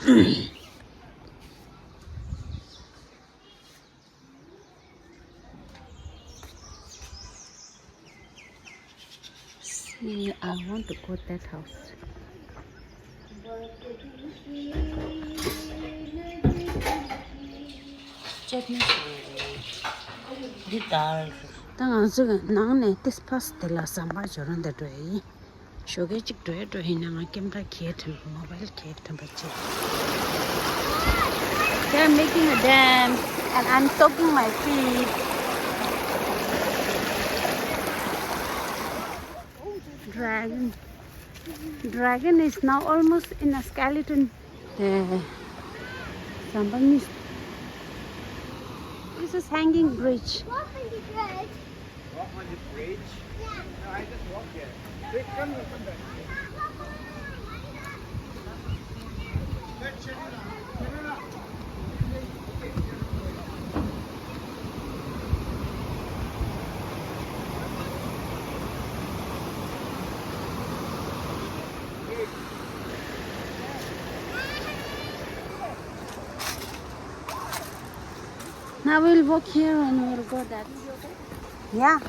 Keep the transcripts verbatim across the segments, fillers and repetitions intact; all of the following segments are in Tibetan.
See, I want to go that house. འདི་ལྟར། ད་ང་ཚོ་གི་ནང་ནས་ཏིས་ཕ་སི་དེ་ལ་ཟམ་པ་འཇོག་རང་དེ་འགྲོ་ཡ་ཡིན། ཞོགས་ཀས་གཅིག་འགྲོ་ཡ་འགྲོ་ཡིན་ན་ང་ཀེམ་ར་གས་ཐོན་པ། མོ་བལ་གས་ཐོན་པ་ཅིག They are making a dam and I'm soaking my feet. Dragon. Dragon is now almost in a skeleton. The Zambangese. This is hanging bridge. Walk on the bridge. Walk on the bridge? Yeah. No, I just walk there. Wait, come, come back. Now we'll walk here and we'll go that. Yeah.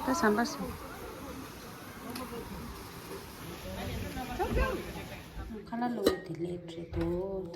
That's ambassador. ཁ་ལག་ལོ་དེ་ལེབ་རེད་དོ། ད།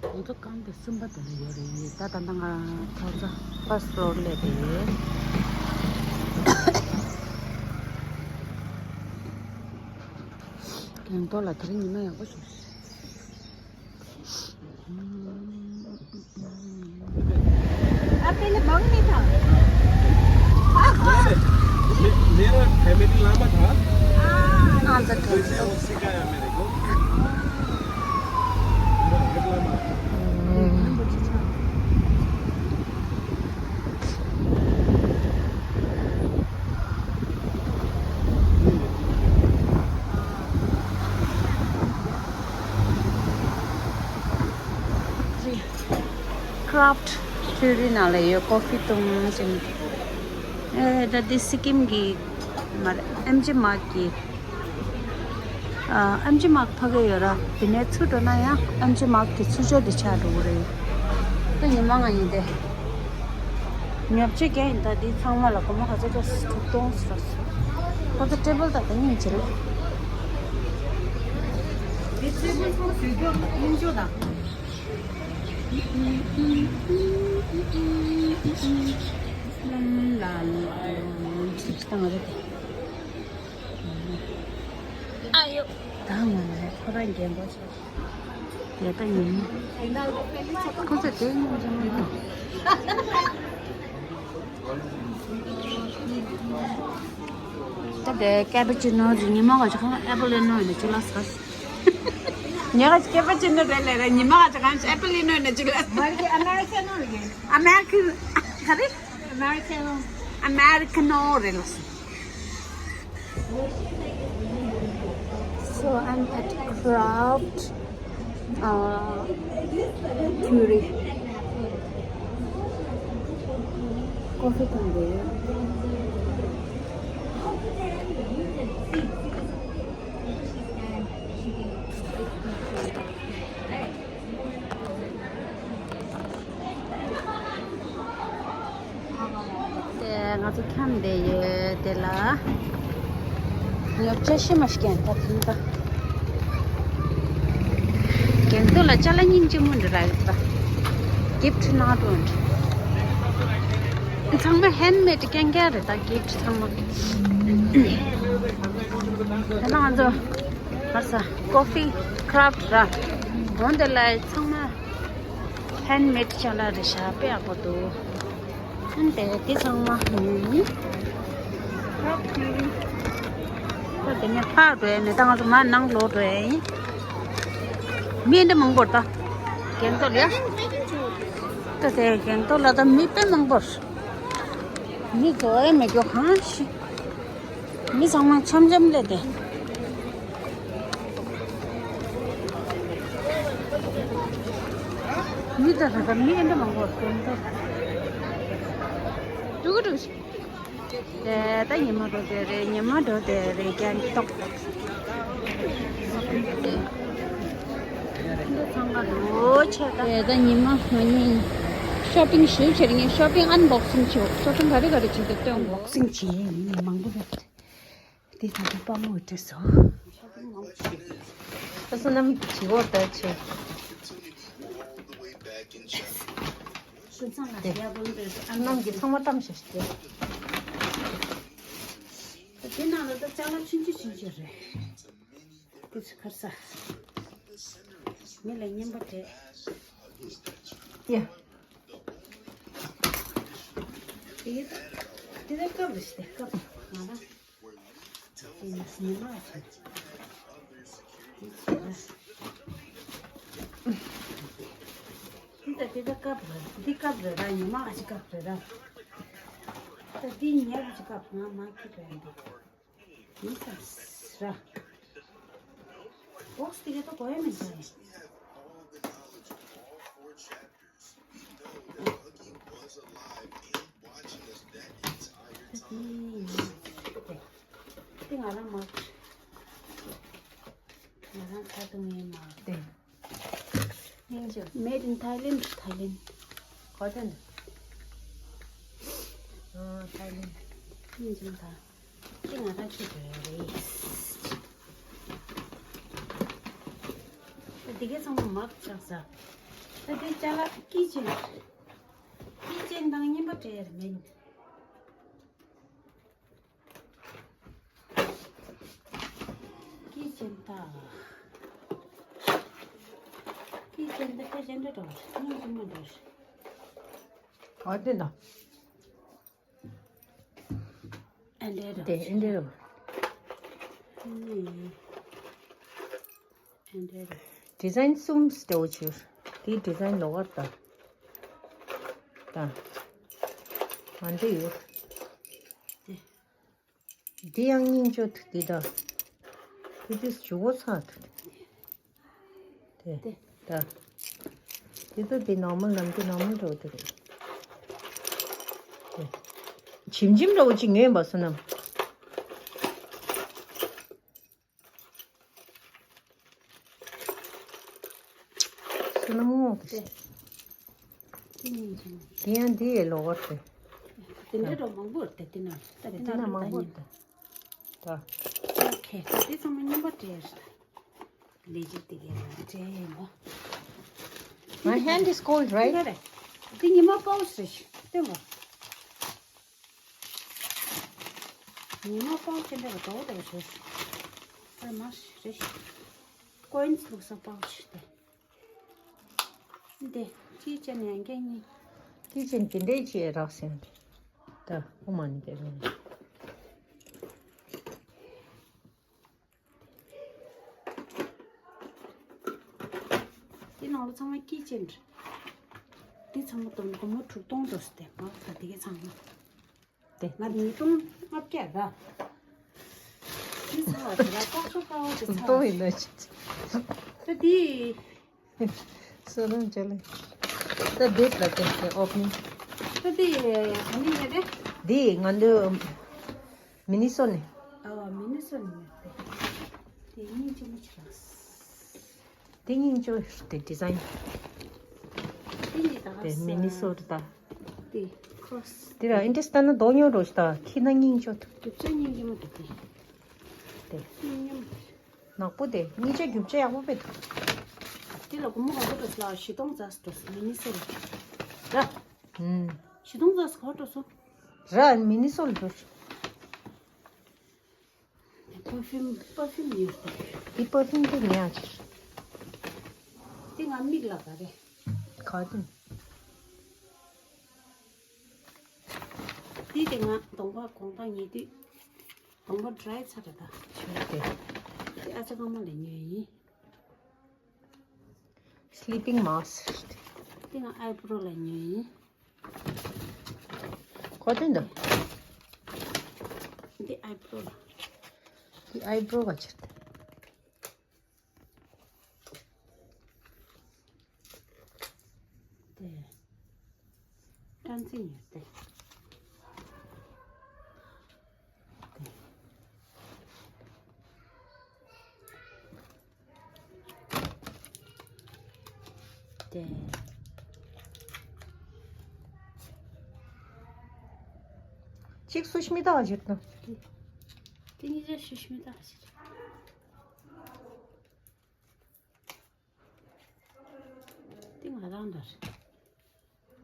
ང་ཚོ་རྐང་པ་གསུམ་པ་དེ་ལ་ཡོད་རེད། ད་ད་ལྟ་ང་ཐོག་ཚ་ཕར་སི་ཕློར་སླེབས་པ་རེད། གང་ཐོག་ལ་དེ་རིང་ཉི་མ་ཡག་པོ་ཞིག་आपके लिए बम नहीं था। मेरा फैमिली लामा था। हाँ, तो वैसे वो सिखाया मेरे को। मेरा हेड Lama. Craft Theory ནང་ལ་ཡོད། ཀོ་ཕི་བཏུང་ཅིང་། ཨེ་ད་འདི་སི་ཀིམ་གི་མ་རེད། ཨེམ་ཆི་མག་གི། ཨ་ཨེམ་ཆི་མག་ཕ་གི་ཡོད་ར། དེ་ནས་ཚུར་འགྲོ་ན་ཡང་ཨེམ་ཆི་མག་གི་ཚུར་ཕྱོགས་དེ་ཆགས་འགྲོ་གི་རེད། ད་ཉི་མ་ང་ཡིན་ཏེ། ཉོ་ཆ་རྒྱག་ཡིན། ད་འདི་ཚང་མ་ལ་སྒོར་མོ་ག་ཚོད་འགྲོ། དྲུག་སྟོང་ཟེར་སོང་། ཁོ་ཚོ་ཊེ་བལ་དང་ད་གཉིས་བྱེད་རེད། འདི་ཊེ་བལ་ཚང་མ་ཟེར་རྒྱུ་སྙིང་རྗེ་དང་། ལ་ལ་ཅིག་བཏང་རེད་དེ། ཨ་ཡོ། ད་ང་ལ་ཁོ་རང་རྒན་པོ་ཆགས། ཡ་ད་ཉིན་མོ། ཁོ་ཚོ་དེ་ཉིན་རྒྱུན་མི་འདུག་ད་དེ་ཀེ་པ་ཅི་ནོ་ཟེར། ཉི་མ་ག་ཅི་ཁོང་ཨེ་པི་ལི་ནོ་ཡིན་ན་ཅི་ལ་ཟེར། ཉི་མ་ག་ཅི་ཀེ་པ་ཅི་ནོ་རེད་ལེ་རེད། ཉི་མ་ག་ཅི་ཁོང་ཨེ་པི་ལི་ནོ་ཡིན་ན་ཅི་ལ་ཟེར། མ་རེད། ཨ་མེ་རི་ཁན་ནོ་རེད། ཨ་མེ་རི་ཁན། ག་རེ། Americano. Americano རེད་ལ་སོང་། So I'm at Craft, uh, Theory. Coffee དང་འདི། དེ་ང་ཚོ་འཁྱམས་བསྡད་ཡོད། དེ་ལ་ཉོ་ཆ་ཤི་མ་ཤི་ཀན་ད་ཐིང་ད། རྒན་ཏོ་ལ་ཅ་ལག་སྙིང་རྗེ་མོ་འདྲ་རག་ད། gift གནང་འགྲོ་འདྲ། ཚང་མ་ཧེན་མེད་རྐྱང་རྐྱང་རེད་ད། gift ཚང་མ། དེ་ལ་ང་ཚོ། ཧ་ས་ཀོ་ཕི་ཁ་རབ་ར། འོན་ཏེ་ལ་ཚང་མ་ཧེན་མེད་ཅ་ལག་རེད་ཤག་དཔེ་ཡག་པོ་འདུག་ཨན་ཏེ་དེ་ཚང་མ་ཧེན་མེད། ཁ་རབ་ཁུལ། ད་དེ་ནས་ཕར་འགྲོ་ཡ་མེད། ད་ང་ཚོ་མར་ནང་ལོག་འགྲོ་ཡ་ཡིན། མི་འདི་མང་པོ་རེད་ད། གེང་ཏོག་ལ་ཡ། ད་དེ་གེང་ཏོག་ལ་ད་མི་དཔེ་མང་པོ་རེད། མི་འགྲོ་ཡ་མེད་རྒྱུ་གང་ཞིག་མི་ཚང་མ་འཆམ་འཆམ་སླེབས་ཏེ། མི་ད་ད་ད་མི་འདི་མང་པོ་རེད། གེང་ཏོག་ལ། ཀྲུག་ཀྲུག་ཞིག་ད་ཉི་མ་འགྲོ་དེ་རེད། ཉི་མ་འགྲོ་དེ་རེད། གེང་ཏོག་འདི་ཚང་མ་འགྲོ་ཆེ་ད། ད་ཉི་མ་ང་གཉིས་ཤོ་པིང་ཞུ་བྱེད་ངས་ཤོ་པིང་ཨན་བོག་སིང་བྱེད། ཤོ་པིང་ག་རེ་ག་རེ་བྱེད་དེ་སྟོན། བོག་སིང་བྱེད་ཡས་མི་མང་པོ་རེད། འདི་ད་འདི་དཔའ་མོ་འདྲ་སོ། ད་བསོད་ནམས་བྱེད་འོ་ད་བྱེད། ཀུན་བཟང་ལ་ཡག་པོ་འདུག་ཨ་ནམ་གྱི་ཚང་མ་བཀྲམ་བཞག་ཤིག་ད་དེ་ནང་ལ་ད་ཅ་ལག་ཆུང་ཆུང་ཆུང་ཆུང་རེད། དེ་ཚོ་ཁར་ས། མི་ལ་སྙན་པ་སྤྲད། ཡ། དེ་ད་དེ་ད་སྐབས་རེད་ཤི་དེ་སྐབས་ང་ལ། དེ་ནས་ཉི་མ་ཆེ། དེ་ཚོ་ལ། འདི་ད་འདི་ད་སྐབས་རེད། འདི་སྐབས་རེད་ར། ཉི་མ་ག་ཅི་སྐབས་རེད་ར། ད་འདི་ཉལ་ག་ཅི་སྐབས་ང་མ་ཁྱི་རེད་འདི། མི་ཚ་ར། བོག་སི་དེ་ག་ད་གོ་ཡ་མི་ཚ་རེད། ད་འདི་ཡིན་ན་དེ་ང་རང་མ། ང་རང་ཁ་ཐུག་ངའི་མ་དེ། སྙིང་རྗེ། Made in Thailand, Thailand. ག་དེ་འདི། ཨ། Thailand. སྙིང་རྗེ་ད། དེ་ང་རང་ཁྱེད་དེ་རེད། ད་འདི་གའི་ཚང་མ་མག་ཆགས་ས། ད་དེ་ཅ་ལག་ཀི་ཅན། ཀི་ཅན་དང་རྔན་པ་སྤྲད་ཡ་རེད་མིན། ཀི་ཅན་ད། ཀི་ཅན་ད་ཀི་ཅན་ད་འགྲོ་རེད། སྙིང་རྗེ་མ་འགྲོ་རེད། ག་དེ་འདི། ཨེ་འདྲ་རེད། དེ་ཨེ་འདྲ་རེད། ཨེ་འདྲ་རེད། ཌི་ཛའིན་གསུམ་སྤྲད་བྱུང་། དེའི་ཌི་ཛའིན་ལོགས་ཀར་ད། ད། ཨ་འདི་ཡོད། དེ། འདི་ཡང་སྙིང་རྗེ་འདུག་འདི་ད། དེ་དུས་ཇོ་བོ་ཚ་འདུག་དེ། དེ། ད། དེ་ཚོ་དེ་ནོར་མལ་ནམ་རྒྱུན་ནོར་མལ་འདྲ་བོ་དེ་རེད། དེ། ཇིམ་ཇིམ་འདྲ་བོ་ཅིག་ཉོས་པ་བསོད་ནམས། བསོད་ནམས་ངོ་། དེ། དེ་ཡང་འདི་ཡི་ལོགས་ཀར་དེ། དེ་འདྲ་འདྲ་མང་པོ་རེད་དེ་ན། ད་དེ་དེ་ན་ན་མང་པོ་རེད་ད། ད། ཨོ་ཁེ། ད་དེ་ཚང་མ་རྔན་པ་སྤྲད་རེད། ལས་བྱེད་དེ་གའི་ལ་སྤྲད་ཡིན་ནོ། My hand is cold, right? དེ་ཉི་མ་པའོ་ཆི་རེད་ཤི་སྟོན་པ། ཉི་མ་པའོ་ཆི་འདྲ་བ་དོ་དོ་བྱོས། ཨ་མ་རེད་ཤི། ཀོ་ཡིན་ཚུགས་ས་པའོ་ཆི་དེ། འདི་ཅི་ཅན་ཡང་སྐད་གཉིས། ཅི་ཅན་དེ་འདྲའི་ཅི་རག་སེང་། ད་ཨོ་མ་ནི་དེ་རུང་། འདི་ནང་ལོ་ཚང་མ་ཀི་ཅན་རེད། འདི་ཚང་མ་དང་སྒོར་མོ་དྲུག་སྟོང་འགྲོ་སྟེ་མ་ད་འདི་གའི་ཚང་མ། དེ། ང་ཉིས་སྟོང་ལྔ་བརྒྱ་ར། འདི་ཚང་མ་དེ་ལ་ལྐོག་ཤོ་ཀ་བ་དེ་ཚང་མ། སྟོང་ཡིན་ན་ཅི། ད་འདི། སོ་ནམ་ཅ་ལེ། ད་འདི་ལ་དེ་དེ་ཨོ་ཕིང་། ད་འདི་ག་ནས་ཡིན་རེད། འདི་ང་ཚོ་མི་ནི་སོ་ནས། ཨ་མི་ནི་སོ་ནས་ཡིན་རེད། དེ་སྙིང་རྗེ་མོ་ཆེ་ར། དེ་སྙིང་རྗེ་དེ་ཌི་ཛའིན། དེ་ནི་ད་དེ་མི་ནི་སོ་ཊ། དེ་ཁོ་ར། དེ་ར་ཨིན་ཌི་སི་ད་ན་རྡོ་ཉོ་རོ་ཤི་ད་ཁྱི་ན་སྙིང་རྗེ་ཐུག་རྒྱུ་ཆ་སྙིང་རྗེ་མོ་དེ་དེ། དེ། སྙིང་རྗེ་མོ་དེ། ནག་པོ་དེ་སྙིང་རྗེ་རྒྱུ་ཆ་ཡག་པོ་པེ་ཐུག་དེ་ལ་སྒོར་མོ་ག་ཚོད་འགྲོ་སོང་ལ་བཞི་སྟོང་ཙམ་འགྲོ་སོང་མི་ནི་སོ་ཊ་ར། ཨུམ། བཞི་སྟོང་ཙམ་ག་འགྲོ་སོང་། ར་མི་ནི་སོ་ཊ་འགྲོ་སོང་། པར་ཕིའུམ། པར་ཕིའུམ་ཡོད་རེད། འདི་པར་ཕིའུམ་འདི་ཉག་ཅིག་འདི་ང་མིག་ལ་དགའ་རེད། ག་དུས། འདི་དེ་ང་གདོང་པ་གོང་ཐང་ཉལ་དུས། དང་པོ་ཌ་རའི་ཚར་རེད་ད། ཞུ་རེད་དེ། དེ་ཨ་ཅག་སྐར་མ་ལ་ཉོས་ཡིན། Sleeping mask། དེ་ང་ཨའི་བྷོ་རོ་ལ་ཉོས་ཡིན། ཁོ་དེ་འདུག་དེ་ཨའི་བྷོ་རོ་ལ། དེ་ཨའི་བྷོ་རོ་བ་ཆེར་དེ། དེ། སྲན་རྩི་ཡོད་དེ། དེ། དེ། གཅིག་སུ་ཤི་མི་ཏག་ཞིག་དང་། དེ་གཉིས་ཀ་སུ་ཤི་མི་ཏག་ཞིག་རེད། དེ་ང་རང་འདྲ་རེད།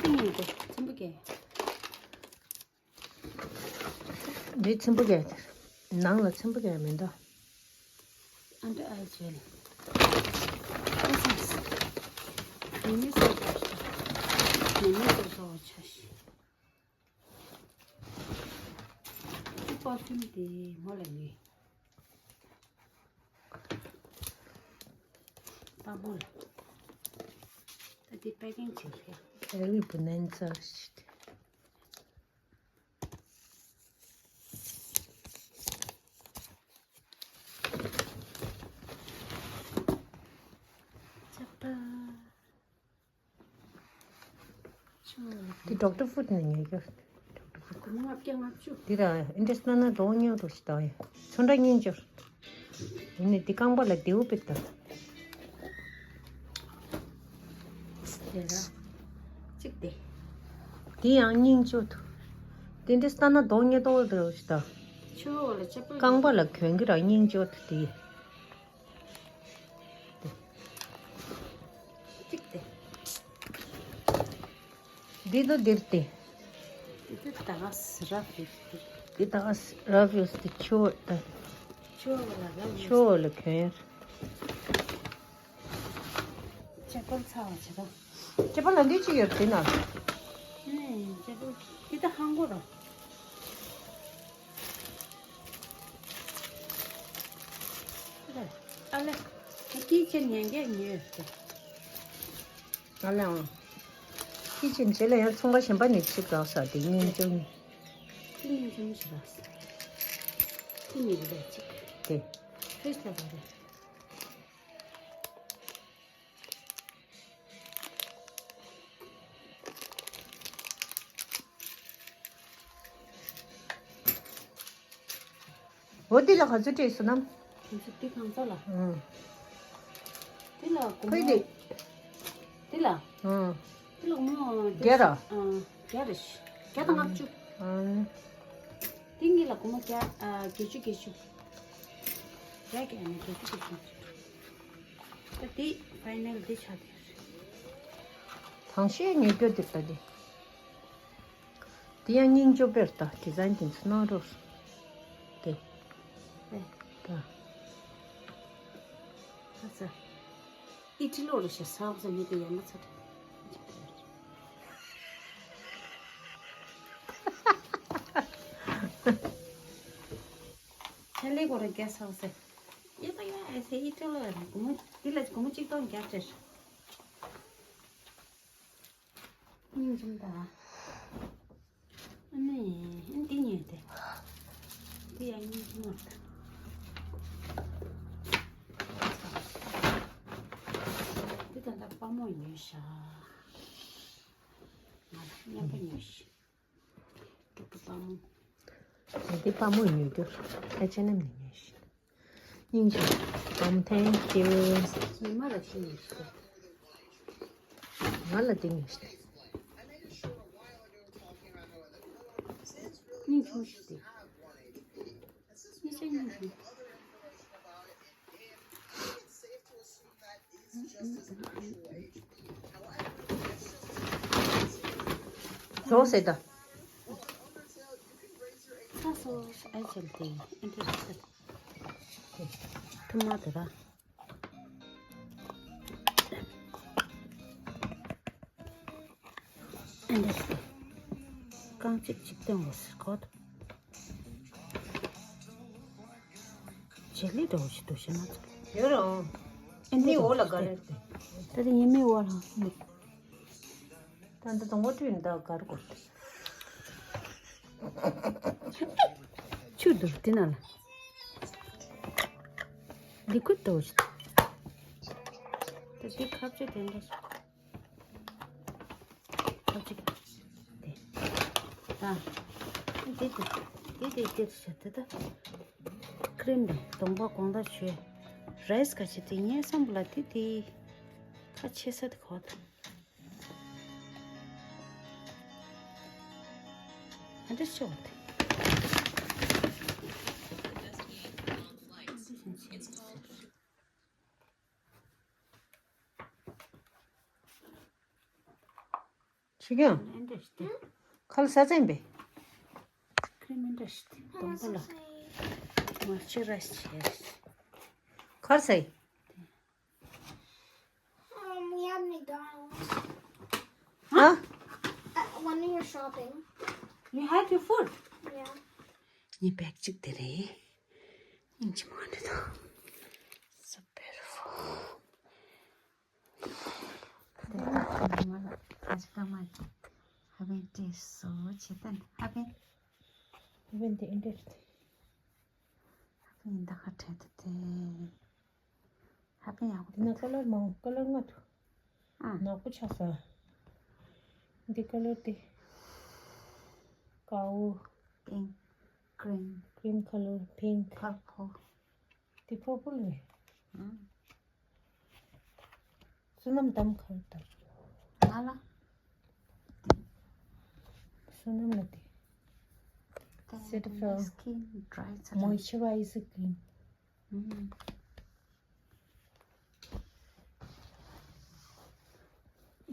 ཏིང་ཡིན་ཏེ་ཚིམ་པོ་སྐྱེ། འདི་ཚིམ་པོ་སྐྱེ། ནང་ལ་ཚིམ་པོ་སྐྱེ་མི་འདུག་ཨན་ཏི་ཨའི་ཇེལ། ཨེ་སེན་སི། ཉི་མའི་སོ་སོ་ཆ་ཤས། ཉི་མའི་སོ་སོ་ཆ་ཤས། འདི་པར་ཕིའུམ་དེ་མོ་ལ་ཉོས། དཔའ་བོ་ལ། ད་འདི་པེ་ཀིང་བྱེད་ཤག་ཨེ་ལི་བུ་ནན་ཙར་ཞིག་ཅག་པ། འདི་ཌོག་ཊར་ཧྥུཌ་ནས་ཉོས་ཀྱི། ཌོག་ཊར་ཧྥུཌ། སྒོར་མོ་ལྔ་བརྒྱ་ལྔ་བཅུ། འདི་ར་ཨིན་ཌི་ཡས་ནང་ན་དོ་ཉོ་རུ་ཞིག་དང་། ཚོན་ཁྲ་སྙིང་རྗེ། འདི་ནི་འདི་རྐང་པ་ལ་རྡེའུ་པིག་དང་། དེ་ར། གཅིག་དེ། འདི་ཡང་སྙིང་རྗེ་འདུག་འདི་འདྲ་ལྟ་ན་དོ་ཉོ་ཏོ་རུ་ཞིག་དང་། ཆུ་བོ་ལ་ཅག་པོ། རྐང་པ་ལ་གྱོན་གྱི་ར་སྙིང་རྗེ་འདུག་དེ། གཅིག་དེ། འདི་ཚོ་འདིར་ཏེ། འདི་ཚོ་ད་ག་སི་རབ་ཡོད་ཏེ། འདི་ད་ག་སི་རབ་ཡོད་ཏེ་ཆུ་བོ་ད། ཆུ་བོ་ལ་རབ་ཡོད། ཆུ་བོ་ལ་གྱོན་ཡོད། ཅེ་པལ་ཚ་བ་བྱེད་པ། ཅེ་པལ་ལ་འདི་ཅི་ཡོད་དེ་ན། ཨེ་ཅེ་པལ་འདི་ད་ཧང་གོ་ར། ཨ་ལེ། ཁྱི་ཆེན་ཉན་རྒྱ་ཉོས་ཏེ། ཨ་ལེ་ཨང་། ཁྱི་ཆེན་རྗེས་ལ་ཡང་ཚོང་པ་གཞན་པ་ནས་ཅིག་རག་ས་དེ་སྙིང་རྗེ། ཁྱི་སྙིང་རྗེ་མོ་ཞིག་རག་ས། ཁྱི་གཉིས་རེད་ཅིག་དེ། ཁྲིས་ལ་བ་རེད། འོ་འདི་ལ་ག་ཚོད་སྤྲད་སོང་ནམ། ཁྱེད་ཚོ་འདི་གང་ཚ་ལ། ཨང་། འདི་ལ་སྒོར་ཁོས་མོ། འདི། འདི་ལ། ཨང་། འདི་ལ་སྒོར་མོ། བརྒྱ་ར། ཨང་། བརྒྱ་ར་ཤི། བརྒྱ་དང་ལྔ་བཅུ། ཨང་། འདི་གཉིས་ལ་སྒོར་མོ་བརྒྱ། ཨ། བརྒྱད་ཅུ་བརྒྱད་ཅུ། བརྒྱ་བརྒྱ་ནས་བརྒྱད་ཅུ་བརྒྱད་ཅུ། ད་འདི་ཕའི་ནལ་འདི་ཆགས་བསྡད་རེད། དང་ཤེས་ཉོ་རྒྱུ་འདི་ལྟ་འདི། དེ་ཡང་སྙིང་རྗེ་པོ་རེད་ད། ཌི་ཛའིན་དེ་ཚོ་གནང་རོགས། དེ། ཨེ། ད། ཨ་ཙི། ཨི་ཊི་ལོ་རེ་ཞིག་ས་བ་ས་མི་དེ་ཡང་མ་ཚར། ཆ་ལེ་གོ་རེ་རྒྱ་ས་བ་ས། ཡ་ད་ཡ་ཨེ་སེ་ཨི་ཊི་ལོ་རེ་སྒོར་མོ་འདི་ལ་སྒོར་མོ་གཅིག་སྟོང་བརྒྱ་སྤྲད། སྙིང་རྗེ་མོ་ད། ཨ་ནི་འདི་ཉོས་ཏེ། འདི་ཡང་སྙིང་རྗེ་མོ་ད། འདི་ད་ལྟ་དཔའ་མོ་ཉོས་ཤག་ང་ལ་མཉམ་པ་ཉོས་ཤག་འདི་དཔའ་མོ། འདི་དཔའ་མོ་ཉོས་རྒྱུ། ཨེཆ་ཨེན་ཨེམ་ནས་ཉོས་ཤག་སྙིང་རྗེ། ཨམ། Thank you། ཉི་མ་ལ་ཤི་ཉེ་ཤི། ང་ལ་དེ་ཉེ་ཤི། སྙིང་རྗེ་མོ་ཞིག་སྟེ། སྙིང་རྗེ་སྙིང་རྗེ། ཟོག་ཟེར་ད། ཚ་སོ་ཨེ་ཅལ་ཏེ་ཨེ་འདྲ་ཟེར། ཐུ་མ་དེ་ར། རྐང་གཅིག་གཅིག་སྟོན་དགོས་ཟེར་གོ། བྱེད་ལས་འདྲ་བོ་ཞིག་འདུག་ཤེས་ན་ཚོ། ཡོད་རུང་། ཨེ་འདི་མིག་འོག་ལ་དགའ་རེད་དེ། ད་དེ་ངའི་མིག་འོག་ལ་མིག་ད་འདི་དང་ངོ་སྤྲོད་འདི་དགར་དགོས་ཏེ། ཆུ་འདུག་དེ་ན་ལ། འདི་ཁུ་འདྲ་བོ་ཞིག་ད་དེ་ཁ་བཅད་དེ་འདྲ་ཞིག་ཨ་ཅིག་དེ། ད། དེ་དེ་དེ་དེ་དེ་ཤ་དེ་ད། ཁི་རིམ་དེ་གདོང་པ་གོང་ད་ཆོས། རེས་ཀ་ཆེ་དེ་ངས་བསམ་པ་ལ་དེ་དེ། ཁ་ཆེ་ས་དེ་གོ་ད། ཨ་འདྲ་ཤོག་དེ། ཆུ་ཀྱང་། ཨེ་འདྲ་ཞིག་སྟེ། ཁ་ལ་ས་ཚན་པས། ཁ་ལ་མེ་འདྲ་ཞིག་སྟེ། དང་པོ་ལ། མ་ཆུ་ར་ཞིག་བྱས། ཁར་སའི། Um, we had McDonald's. Huh? Uh, when we were shopping. You had your food? Yeah. ངའི་བེག་གཅིག་དེ་རེད། སྙིང་རྗེ་མོ་འདྲ་དང་། So beautiful. དེ་ལ་ཁ་ཉི་མ་ལ་ཨ་ཅི་ཀ་མ་ཅི། ཧ་བན་ཏེ་སོ་ཆེ་ཏན་ཧ་བན། ཧ་བན་ཏེ་ཨིན་ཏེ་ཧ་བན་ད་ཁ་ཁྲེ་ཏེ་ཏེ། ཧ་བན་ཡག་པོ་འདི་ན་ཁ་ལར་མང་ཁ་ལར་ལྔ་འདུག་ཨ། ནག་པོ་ཆགས་ས། འདི་ཁ་ལར་དེ། ཀའོ། ཀིང་། ཀྲིན། ཀྲིན་ཁ་ལར། པིང་། ཕར་ཕོ། དེ་ཕོར་པལ་རེད། ཨང་། བསོད་ནམས་དམ་ཁར་དར། ང་ལ། བསོད་ནམས་ལ་དེ། Cetaphil skin dry ཚར། Moisturizer cream. ཨང་།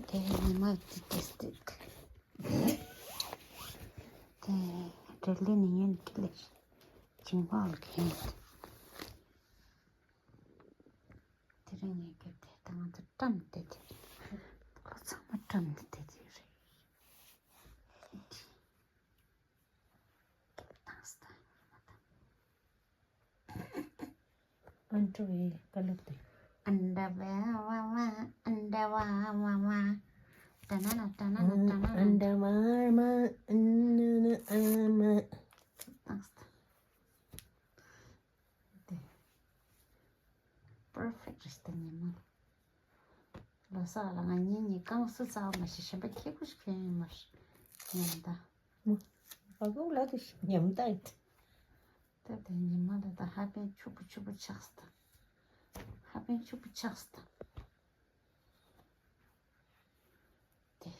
དེ་ཉི་མ་དེ་དེ་སྟེ། དེ་འབྲེལ་ལེ་ནི་ཡོན་ཀི་ལེ། ཇིང་བ་ལ་ཁེན། དེ་རིང་ངས་སྐྱོབ་དེ་ད་ང་ཚོ་བཀྲམ་སྟེ་དེ། ལོ་ཚང་མ་བཀྲམ་སྟེ་དེ་རེད། ཏང་སྟ། ཨན་ཏྲ་བའི་ཀ་ལར་དེ། ཨན་ཏྲ་བ་བ་བ། ཨན་ཏྲ་བ་བ་བ། ཏ་ན་ན་ཏ་ན་ན་ཏ་ན་ན། ཨན་ཏྲ་བ་མ། ཨན་ན་ན་ཨ་མ། ཏང་སྟ། དེ། པར་ཕེག་རེད་ད་ཉི་མ། ལོ་གསར་ལ་ང་གཉིས་གཉིས་རྐང་སུ་རྩ་བ་མ་ཤེས་གཞན་པ་ཁྱེད་ཁུ་ཞིག་ཕན་ཡོད་མ་ཤེས་ཉམ་ད། བ་གུག་ལ་དུ་ཉམ་ད་ཡིན། ད་དེ་ཉི་མ་ལ་ད་ཧ་པན་ཕྱུག་པོ་ཕྱུག་པོ་ཆགས་སུ་ད། ཧ་པན་ཕྱུག་པོ་ཆགས་སུ་ད། དེ།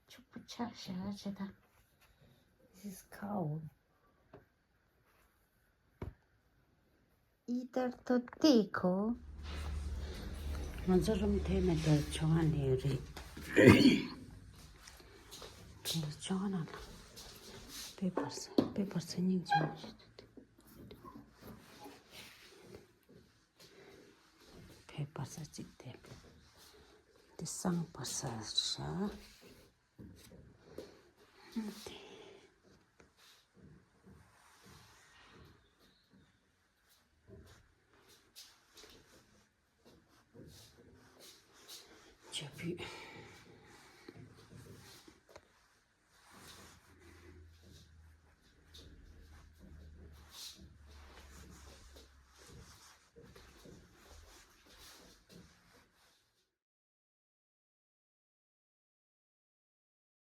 ཕྱུག་པོ་ཆགས་ཤག་ཅེ་ད། This is cow. ཨི་ཏར་ཏོ་ཏེ་ཁོ། ང་ཚོ་རུམ་དེ་ནས་དེར་ཆུང་བ་ནས་རེད། དེར་ཆུང་བ་ན་ལ། པེ་པར་ས་པེ་པར་ས་སྙིང་རྗེ་མོ་ཞིག་འདུག་པེ་པར་ས་གཅིག་དེ། དེ་སང་པར་ས་ཤ། དེ། ཇ་ཕུད།